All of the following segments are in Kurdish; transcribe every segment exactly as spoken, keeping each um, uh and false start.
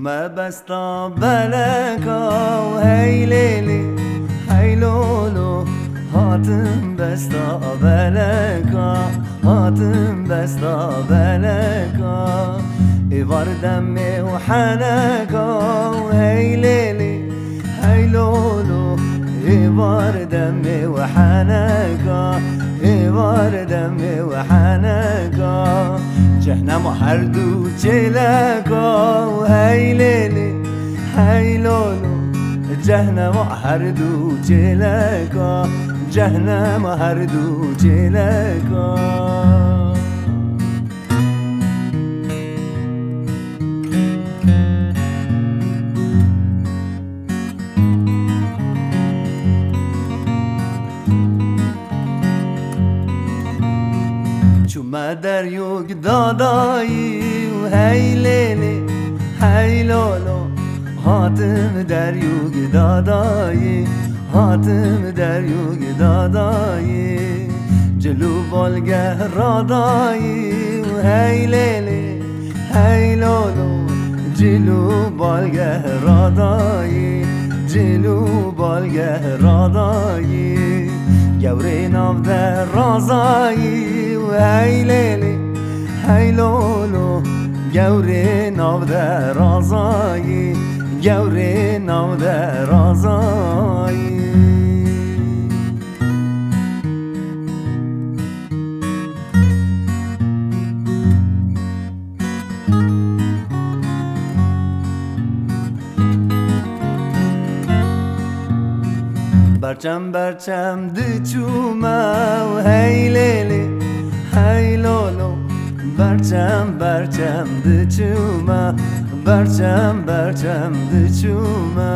Me besta beleka û hey lêlê, hey lolo, hatim besta beleka, hatim besta beleka. Êvar demê û heneka û hey lêlê, hey lolo, êvar demê û heneka, êvar demê û heneka. Cehnem her du çêleka û hey lêlê, hey lolo. Cehnem her du çêleka, cehnem her du çêleka. Çûme deryok dadayî û hey lêlê, hey lolo. Hatim deryok dadayî, hatim deryok dadayî. Cil û balgeh radayî û hey lêlê, hey lolo, cil û balgeh radayî, cil û balgeh radayî. Gewrê nav de razayî û hey lêlê, hey lolo, gewrê nav de razayî, gewrê nav de razayî. Berçem berçem diçûme û hey lêlê, hey lolo. Berçem berçem diçûme, berçem berçem diçûme.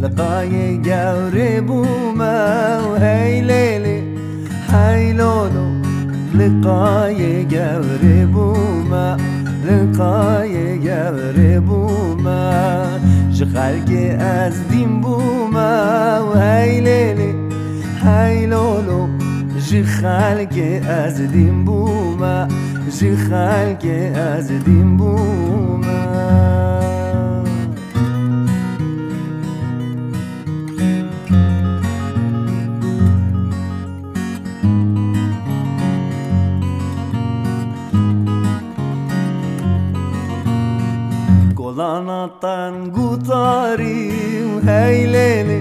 Li qayê gewrê bûme û hey lêlê, hey lolo. Li qayê gewrê bûme, li qayê gewrê bûme. Ji xelkê ez dîn bûme û hey lêlê, hey lolo. Ji xelkê ez dîn bûme, ji xelkê ez dîn bûme. Kolana teng û tarî û hey lêlê,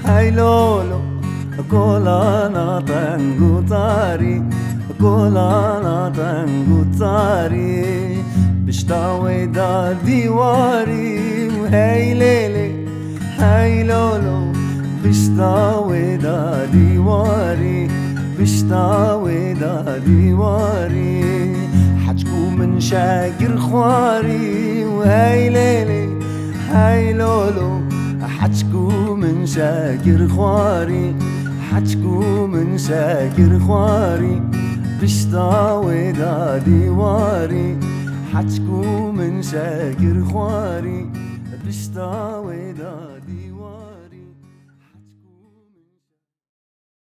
hey lolo. Kolana teng û tarî, kolana teng û tarî. Pişta wê de dîwarî û hey lêlê, hey lolo. Pişta wê de dîwarî, pişta wê de dîwarî. Heçku min şekir xwarî û hey lêlê, hey lolo. Heçku min şekir xwarî, heçku min şekir xwarî. Pişta wê de dîwarî, heçku min şekir xwarî. Pişta wê de